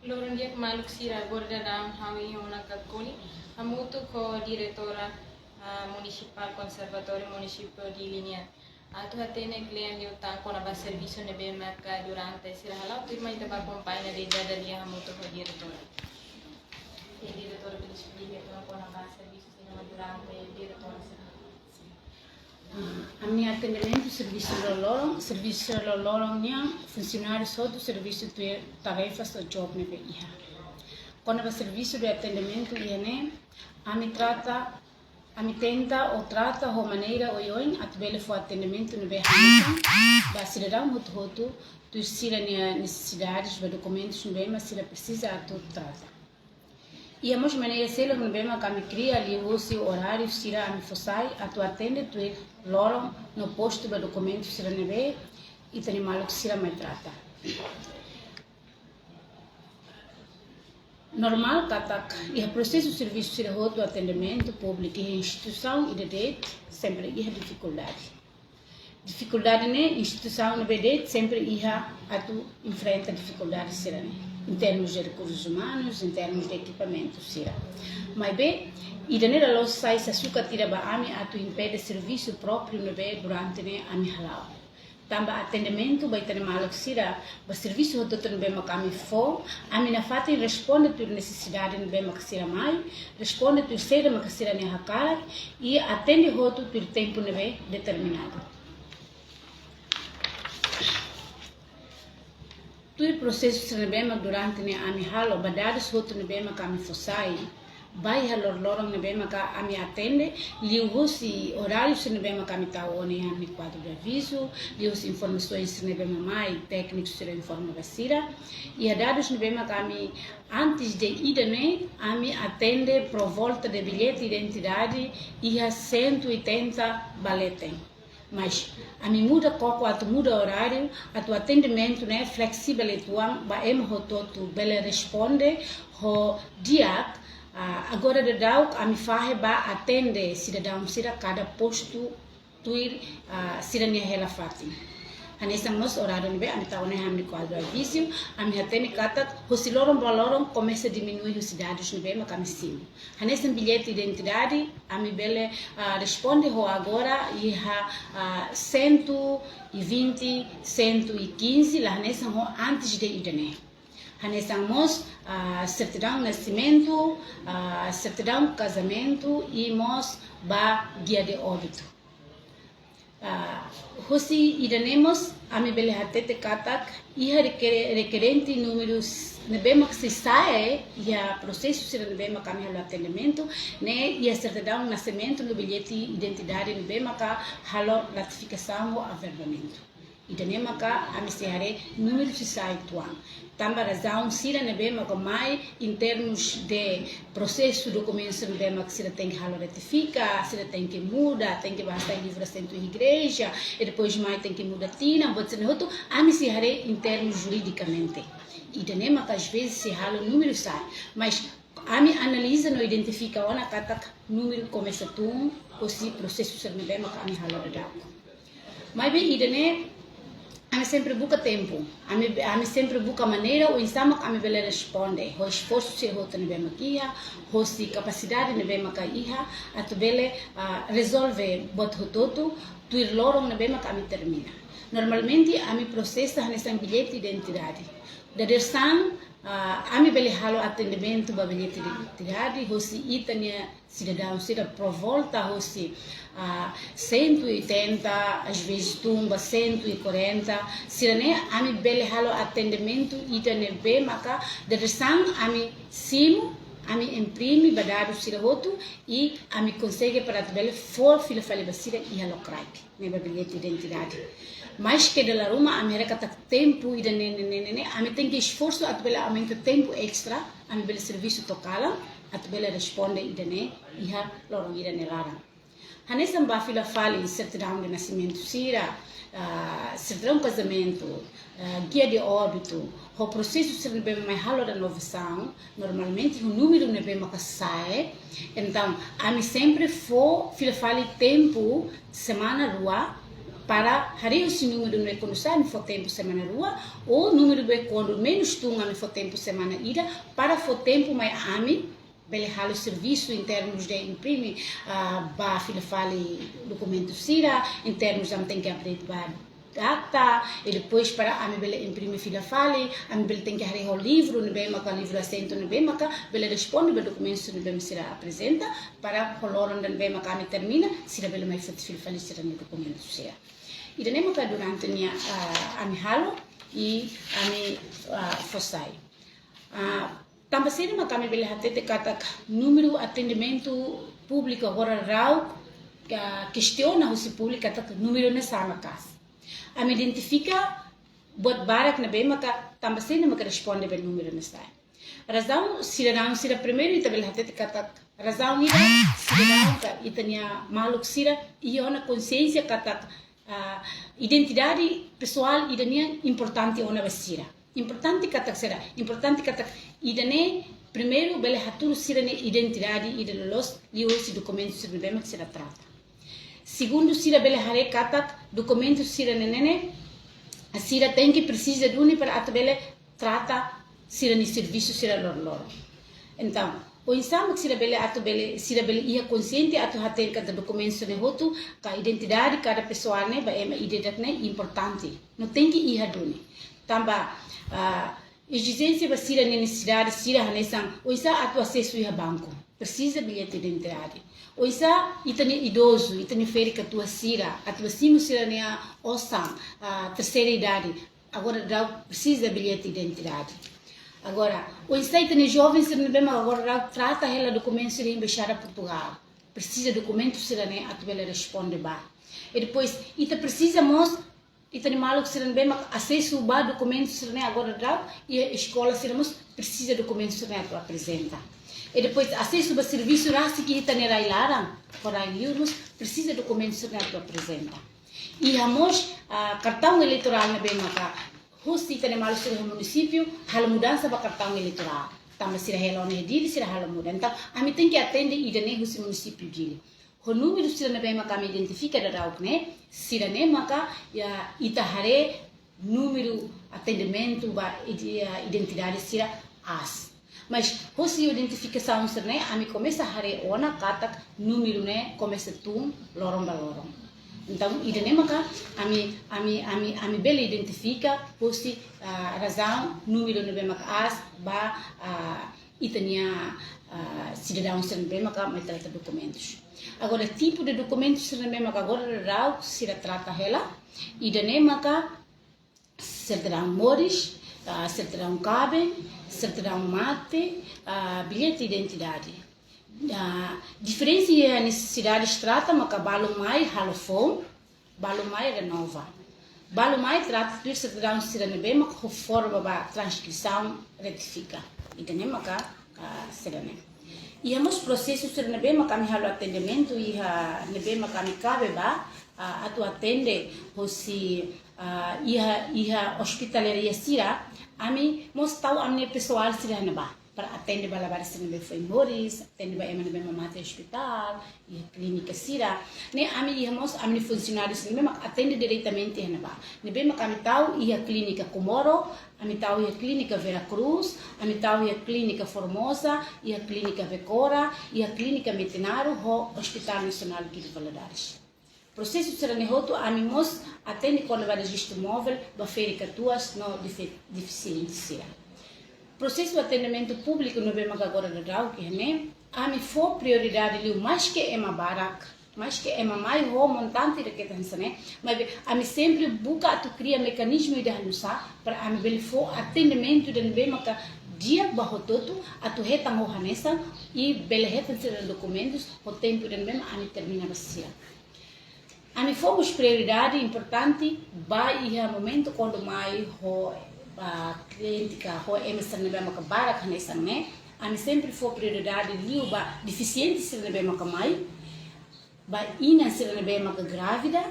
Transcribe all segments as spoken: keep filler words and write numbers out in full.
Loron di'ak maluk sira, agora daudaun ha'u iha ona Kakoli, hamutuk ho diretora, ah, munisipál Konservatóriu Munisípiu Dili nian. Atu hatene kle'an liután kona-ba servisu ne'ebé maka durante sira hala'o, tuirmai ita bá akompaña dada-ida hamutuk ho diretora. Oke, diretora, bele esplika kona-ba servisu sira durante diretora sira. Ah, ami-nia atendimentu servisu loroloron, servisu loroloron nian, funsionáriu hotu servisu tuir tarefas ou job ne'ebé iha. Kona-ba servisu de atendimentu iha ne'e, ami trata, ami tenta ou trata ho maneira oioin atu bele fó atendimentu ne'ebé hanesan ba sidadaun hotu-hotu, tuir sira-nia nesesidades, ba dokumentus ne'ebé mak sira presiza atu trata. Iha mós maneira seluk ne'ebé mak ami kria liuhusi oráriu sira ami fó sai atu atende tuir loron no postu ba dokumentu sira ne'ebé ita-nia maluk sira mai trata. Normál katak iha prosesu servisu sira hotu atendimentu públiku iha instituisaun ida de'it sempre iha difikuldade. Difikuldade ne'e, instituisaun ne'ebé de'it sempre iha atu enfrenta difikuldade sira-ne'e, em termos de recursos humanos, em termos de ekipamentu sira. Maibé, ida-ne'e la'ós sai sasukat ida ba ami atu impede servisu própriu ne'ebé durante ne'e ami hala'o. Tanba atendimentu ba ita-nia maluk sira, ba servisu hotu-hotu ne'ebé mak ami fó, ami nafatin responde tuir nesesidade ne'ebé mak sira mai, responde tuir saida mak sira-nia hakarak, i atende hotu tuir tempu ne'ebé determinadu. Tuir prosesu sira ne'ebé mak durante ne'e ami halo, ba dadus hotu ne'ebé mak ami fó sai, ba iha loroloron ne'ebé maka ami atende, liuhusi oráriu sira ne'ebé maka ami tau ona iha ami kuadru de avizu, liuhusi informasoens sira ne'ebé mak mai, tékniku sira informa ba sira, iha dadus ne'ebé maka ami antes de ida-ne'e, ami atende por volta de billete identidade iha cento e oitenta ba leten. Mas ami muda koko atu muda oráriu, atu atendimentu ne'e fleksível uitoan ba ema hotu-hotu bele responde ho di'ak. Ah, agora daudauk ami fahe ba atende sidadaun sira kada postu tuir, ah, sira-nia hela fatin. Hanesan mós oráriu ne'ebé ami tau ona iha ami kuadru avizu, ami hatene katak husi loron ba loron komesa diminui husi dadus ne'ebé mak ami simu. Hanesan billete identidade, ami bele, ah, responde ho agora iha, ah, cento e vinte, cento e quinze, la hanesan ho antes de ida-ne'e. Hanesan mós, ah, sertidaun nasimentu, ah, sertidaun kazamentu i mós ba gia de óbitu. Ah, husi ida-ne'e mós, ami bele hatete katak, iha rekere-, rekerente númeru ne'ebé mak sei sa'e iha prosesu sira ne'ebé mak ami halo atendimentu, ne'e iha sertidaun nasimentu no billete identidade ne'ebé mak halo ratifikasaun ho averbamentu. Ida-ne'e maka ami sei haree númeru sei sa'e uitoan. Tanba razaun sira ne'ebé maka mai, em termos de prosesu, dokumentu sira ne'ebé mak sira tenke halo retifika, sira tenke muda, tenke ba hasai livru assentu iha igreja, i depois mai tenke muda tinan, buat sira-ne'e hotu, ami sei haree em termos juridicamente. Ida-ne'e maka às vezes sei halo númeru sa'e, mas ami analiza no identifika ona katak númeru komesa tun, husi prosesu sira ne'ebé maka ami halo daudaun. Maibé ida-ne'e, ami sempre buka tempu. Ami, ami sempre buka maneira oinsá mak ami bele responde ho esforsu sira hotu ne'ebé mak iha, hosi kapasidade ne'ebé mak iha, atu bele, ah, rezolve buat hotu-hotu tuir loron ne'ebé mak ami termina. Normalmente, ami prosesa hanesan billete identidade. Dadeer-saan, ah, ami bele halo atendimentu ba billete identidade, hosi ita-nia sidadaun sira por volta husi, ah, cento e oitenta, às vezes tun ba cento e quarenta, sira-ne'e ami bele halo atendimentu ida ne'ebé maka dadeer-saan ami simu, ami imprime ba dadus sira hotu i ami konsege para atu bele fó fila fali ba sira iha lokraik, ne'e ba billete identidade. Mas ke dala ruma ami haree katak tempu ida-ne'e, ne'e, ne'e, ne'e, ne'e, ami tenke esforsu atu bele aumenta tempu extra, ami bele servisu to'o kalan, atu bele responde ida-ne'e iha loron ida nia laran. Hanesan ba fila fali sertidaun de nasimentu sira, ah, sertidaun kazamentu, ah, gia de óbitu, ho prosesu sira ne'ebé mai halo renovasaun, normalmente ho númeru ne'ebé maka sa'e. Entaun, ami sempre fó fila fali tempu semana rua, Para haree husi númeru ne'ebé kuandu sa'e ami fó tempu semana rua, ou númeru ne'ebé kuandu menus tun ami fó tempu semana ida, para fó tempu mai ami bele halo servisu em termos de imprime, ah, ba fila fali dokumentu sira, em termos ami tenke update ba data, e depois para ami bele imprime fila fali, ami bele tenke haree ho livru ne'ebé maka, livru asentu ne'ebé maka bele responde ba dokumentu ne'ebé sira aprezenta, para ho loron ne'ebé maka ami termina, sira bele mai foti fila fali sira-nia dokumentu sira. Ida-ne'e maka durante ne'e, ah, ami halo, i ami, ah, fó sai. Ah, tanba saida maka ami bele hatete katak númeru atendimentu públiku agora daudaun, ah, kestiona husi públiku katak númeru ne'e sá maka'as. Ami identifika buat barak ne'ebé maka tanba saida maka responde ba númeru ne'e sá. Razaun sidadaun sira, primeiru ita bele hatete katak razaun ida sidadaun ka ita-nia maluk sira iha ona konsiénsia katak, ah, identidade pesoál ida-ne'e importante ona ba sira. Importante katak sira, importante katak ida-ne'e primeiru bele hatudu sira-nia identidade ida loloos liuhusi dokumentu sira ne'ebé mak sira trata. Segundu, sira bele haree katak dokumentu sira-ne'e ne'e, sira tenke presiza duni para atu bele trata sira-nia servisu sira loroloron. Entaun, oinsá mak sira bele atu bele, sira bele iha konsiente atu hatene katak dokumentu sira-ne'e hotu, ka identidade kada pesoál ne'e ba ema ida-idak ne'e importante. No tenke iha duni. Tanba, ah, ezijénsia ba sira-nia nesesidade sira hanesan, oinsá atu asesu iha banku. Presiza billete identidade. Oinsá ita-nia idozu, ita-nia ferik-katuas sira, atu ba simu sira-nia osan, ah, terseira idade. Agora daudaun presiza billete identidade. Agora, oinsá ita-nia joven sira ne'ebé mak agora daudaun trata hela dokumentu sira iha Embaixada Portugal. Presiza dokumentu sira-ne'e atu bele responde ba. E depois, ita presiza mós ita-nia maluk sira ne'ebé mak asesu ba dokumentu sira-ne'e agora daudaun, iha eskola sira mós presiza dokumentu sira-ne'e atu aprezenta. E depois asesu ba servisu rasik iha ita-nia rai-laran, ho rai-liur mós presiza dokumentu sira-ne'e atu aprezenta. Iha mós, ah, kartaun eleitorál ne'ebé maka husi ita-nia maluk sira iha munisípiu halo mudansa ba kartaun eleitorál. Tanba sira hela ona iha Dili, sira halo muda. Entaun, ami tenke atende ida-ne'e husi munisípiu Dili. Ho númeru sira ne'ebé maka ami identifika daudaun ne'e, sira-ne'e maka, ya, ita haree númeru atendimentu ba ide-, ya, identidade sira aas. Mas, hosi identifikasaun sira-ne'e, ami komesa haree ona katak númeru ne'e komesa tun loron ba loron. Entaun, ida-ne'e maka ami, ami, ami, ami bele identifika hosi, ah, razaun númeru ne'ebé maka aas ba, ah, ita-nia, ah, sidadaun sira ne'ebé maka mai trata dokumentus. Agora, tipu de dokumentu sira ne'ebé maka agora daudaun sira trata hela, ida-ne'e maka sertidaun moris, ah, sertidaun kaben, sertidaun mate, ah, billete identidade. Ah, diferensa iha nesesidade trata maka balu mai halo foun, balu mai renova. Balu mai trata tuir sertidaun sira ne'ebé mak ho forma ba transkripsaun retifika. Ida-ne'e maka, ah, sira-ne'e. Iha mós prosesu sira ne'ebé mak ami halo atendimentu iha ne'ebé mak ami kabe ba, ah, atu atende hosi, ah, iha, iha ospitalaria sira, ami mós tau ami-nia pesoál sira iha ne'ebá. Para atende ba labarik sira ne'ebé foin moris, atende ba ema ne'ebé mak mate iha ospitál, iha klínika sira. Ne'e ami iha mós ami-nia funsionáriu sira ne'ebé mak atende diretamente iha ne'ebá. Ne'ebé mak ami tau iha klínika Comoro, ami tau iha klínika Vera Cruz, ami tau iha klínika Formosa, iha klínika Becora, iha klínika Metinaro, ho Hospital Nasionál Guido Valadares. Prosesu sira-ne'e hotu ami mós atende kona-ba rejistu móvel ba ferik-katuas no defi-, defisiente sira. Prosesu atendimentu públiku ne'ebé maka agora daudaun iha ne'e, ami fó prioridade liu maske ema barak, maske ema mai ho montante de ketan sira-ne'e, maibé ami sempre buka atu kria mekanizmu ida hanusa para ami bele fó atendimentu ida ne'ebé maka di'ak ba hotu-hotu atu hetan ho hanesan i bele hetan sira dokumentus ho tempu ida ne'ebé mak ami termina ba sira. Ami fó mós prioridade importante ba iha momentu kuandu mai ho, ah, kliente ka ho ema sira ne'ebé maka barak hanesan ne'e. Ami sempre fó prioridade liu ba defisiente sira ne'ebé maka mai, ba inan sira ne'ebé maka grávida,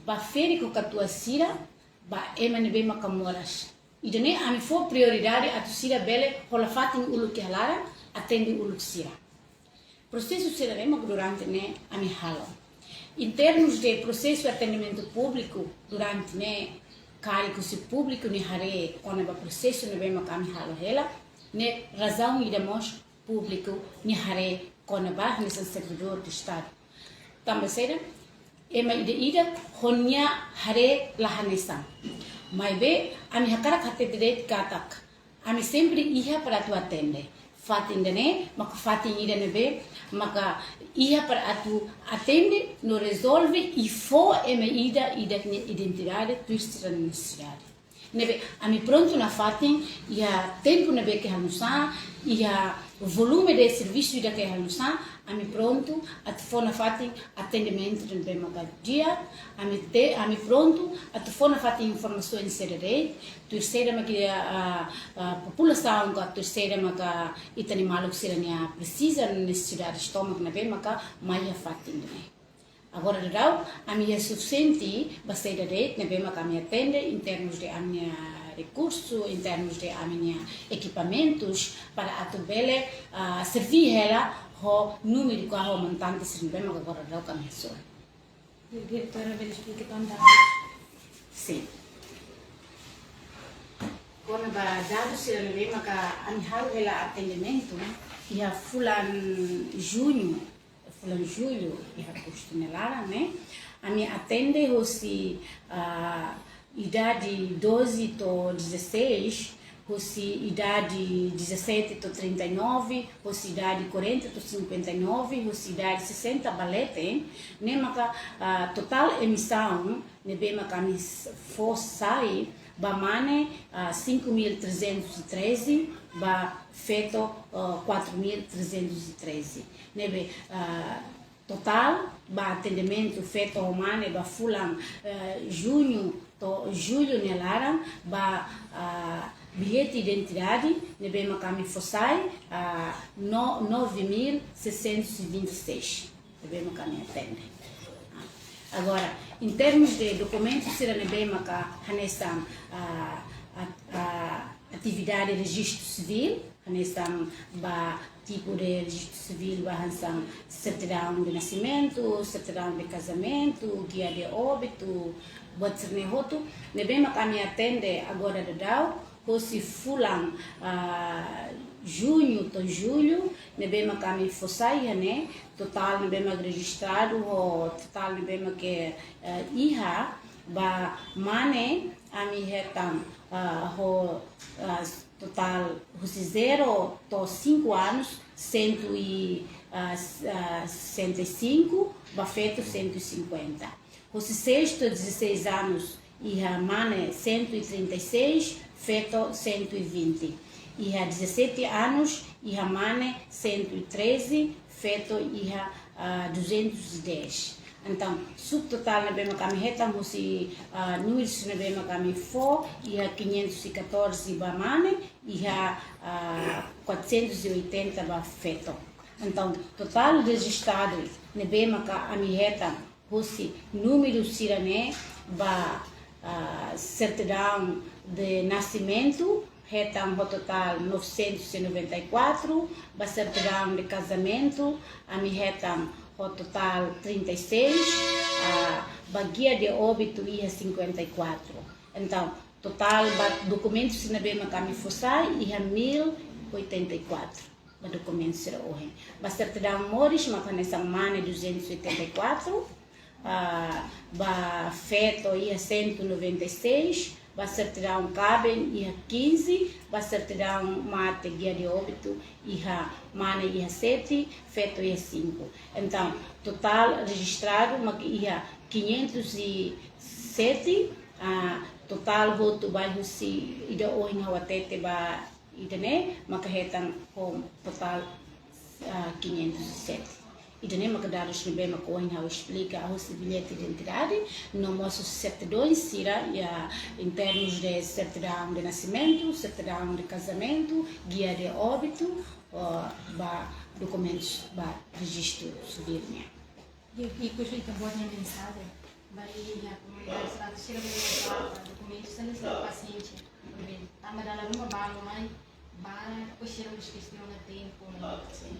ba ferik ho katuas sira, ba ema ne'ebé maka moras. Ida-ne'e ami fó prioridade atu sira bele hola fatin uluk iha laran, atende uluk sira. Prosesu sira ne'ebé mak durante ne'e ami halo. Em termos de prosesu atendimentu públiku, durante ne'e, karik husi públiku nia haree kona-ba prosesu ne'ebé maka ami halo hela, ne'e razaun ida mós públiku nia haree kona-ba hanesan servidór do Estadu. Tanba saida, ema ida-idak ho nia haree la hanesan. Maibé, ami hakarak hatete de'it katak ami sempre iha para atu atende. Fatin ida-ne'e maka fatin ida ne'ebé maka iha para atu atende no rezolve i fó ema ida-idak nia identidade tuir sira-nia nesesidade. Ne'ebé ami prontu nafatin, iha tempu ne'ebé ke halo nu'usá, iha volume de servisu ida ke halo nu'usá, ami prontu atu fó nafatin atendimentu ne'ebé maka di'ak, ami te, ami prontu atu fó nafatin informasaun sira de'it, tuir saida maka, ah, ah, populasaun ka tuir saida maka ita-nia maluk sira-nia presiza, nesesidade tomak ne'ebé maka mai iha fatin ne'e. Agora daudaun, ami iha sufisiente ba saida de'it ne'ebé maka ami atende, em termos de ami-nia rekursu, em termos de ami-nia ekipamentus, para atu bele, ah, serví hela ho númeru ka ho montante sira ne'ebé maka agora daudaun ami hasoru. Diretora bele esplika tan dadus? Sin. Kona-ba dadus sira ne'ebé maka ami halo hela atendimentu, iha fulan juñu, fulan jullu, iha agostu nia laran ne'e, ami atende hosi, ah, idade doze to'o dezasseis, hosi idade dezassete to'o trinta e nove, hosi idade quarenta to'o cinquenta e nove, hosi idade sessenta ba leten, ne'e maka, ah, totál emisaun ne'ebé maka ami s-, fó sai ba mane, ah, cinco mil trezentos e treze, ba feto, ah, quatro mil trezentos e treze. Ne'ebé, ah, totál ba atendimentu feto ho mane ba fulan, eh, juñu to'o jullu nia laran ba, ah, billete identidade ne'ebé maka ami fó sai, ah, no-, nove mil seiscentos e vinte e seis. Ne'ebé maka ami atende. Ah, agora, em termos de dokumentu sira ne'ebé maka hanesan, ah, at-, ah, atividade rejistu sivíl, hanesan ba tipu de rejistu sivíl ba hanesan sertidaun de nasimentu, sertidaun de kazamentu, gia de óbitu, buat sira-ne'e hotu, ne'ebé maka ami atende agora daudaun, hosi fulan, ah, juñu to'o jullu, ne'ebé maka ami fó sai iha ne'e, totál ne'ebé maka rejistradu ho totál ne'ebé maka, eh, iha, ba mane ami hetan, ah, ho, ah, totál hosi zero to'o cinco anos, cento e, ah, s-, ah, sessenta e cinco, ba feto cento e cinquenta. Hosi seis to'o dezasseis anos, iha mane cento e trinta e seis, feto cento e vinte. Iha dezassete anos, iha mane cento e treze, feto iha, ah, duzentos e dez. Entaun, subtotál ne'ebé maka ami hetan hosi, ah, númeru sira ne'ebé maka ami fó, iha quinhentos e catorze ba mane, iha, ah, quatrocentos e oitenta ba feto. Entaun, totál rejistadu ne'ebé maka ami hetan hosi númeru sira-ne'e ba, ah, sertidaun de nasimentu, hetan ho totál novecentos e noventa e quatro, ba sertidaun de kazamentu, ami hetan ho totál trinta e seis, ah, ba gia de óbitu iha cinquenta e quatro. Entaun, totál ba dokumentu sira ne'ebé maka ami fó sai iha mil oitenta e quatro. Ba dokumentu sira ohin. Ba sertidaun moris maka hanesan mane duzentos e oitenta e quatro, ah, ba feto iha cento e noventa e seis, ba sertidaun kaben iha quinze, ba sertidaun mate, gia de óbitu, iha mane iha sete, feto iha cinco. Entaun, totál rejistradu maka iha quinhentos e sete, ah, totál hotu ba husi ida ohin ha'u hatete ba ida-ne'e maka hetan ho totál, ah, quinhentos e sete. Ida-ne'e maka dadus ne'ebé maka ohin ha'u esplika, hosi billete identidade, no mós hosi sertidaun sira, iha, em termos de sertidaun de nasimentu, sertidaun de kazamentu, gia de óbitu, ah, ba dokumentus ba rejistu sivíl nian. E, e depois fica boa a mensagem. Bali iha komunidade sira, sira bele uza dokumentu sira ne'e sira pasiente. Tanba dala ruma balu mai, ba, depois sira mós kestiona tempu, né? Sin.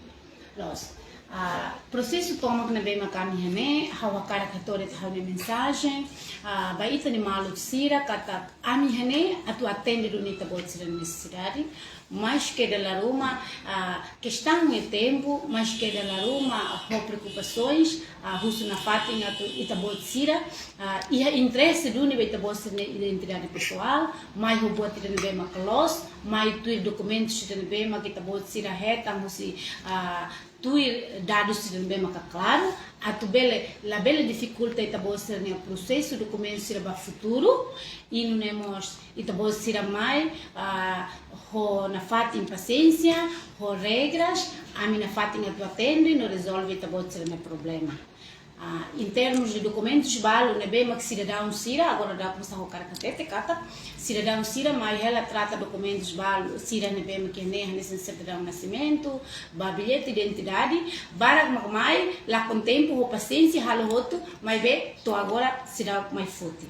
Loos, Ah, prosesu tomak ne'ebé mak ami iha ne'e, ha'u hakarak hato'o de'it ha'u-nia mensajen, ah, ba ita-nia maluk sira, katak ami iha ne'e atu atende duni ita-boot sira-nia nesesidade, maske dala ruma, ah, kestaun ne'e tempu, maske dala ruma ho preokupasoens, ah, husu nafatin atu ita-boot sira, ah, iha interese duni ba ita-boot sira-nia identidade pesoál, mai ho buat ida ne'ebé mak loos, mai tuir dokumentus ida ne'ebé mak ita-boot sira hetan husi, ah, tuir dadus sira ne'ebé maka klaru, atu bele, labele difikulta ita-boot sira-nia prosesu dokumentu sira ba futuru, i nune'e mós ita-boot sira mai, ah, ho nafatin pasiénsia, ho regras, ami nafatin atu atende no rezolve ita-boot sira-nia problema. Ah, em termos de dokumentus balu ne'ebé mak sidadaun sira, agora daudaun ha'u hakarak hatete katak, sidadaun sira mai hela trata dokumentus balu sira ne'ebé mak iha ne'e, hanesan sertidaun nasimentu, ba bilhete identidade, barak mak mai, lakon tempu ho pasiénsia halo hotu, maibé to'o agora seidauk mai foti.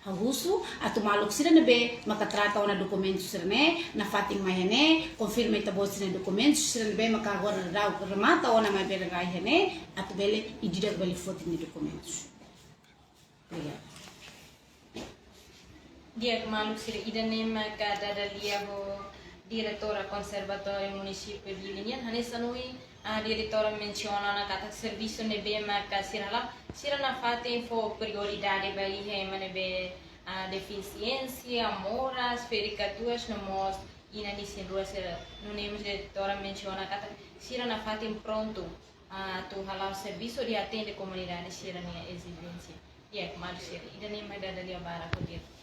Ha'u husu atu maluk sira ne'ebé maka trata ona dokumentus sira-ne'e, nafatin mai iha ne'e, konfirma ita-boot sira-nia dokumentus sira ne'ebé maka agora daudaun remata ona maibé rai iha ne'e, atu bele ida-idak bele foti nia dokumentus. Obrigada. Di'ak, maluk sira, ida-ne'e maka dada lia ho diretora Konservatóriu Munisípiu Dili nian, hanesan ohin, ah, diretora mensiona ona katak servisu ne'ebé maka sira hala'o, sira nafatin fó prioridade ba iha ema ne'ebé, ah, defisiénsia, moras, ferik-katuas, no mós inan isin-rua sira, nune'e mós diretora mensiona katak sira nafatin prontu, ah, atu hala'o servisu hodi atende komunidade sira-nia ezijénsia. Di'ak, maluk sira, ida-ne'e mak dada lia barak ho diretora.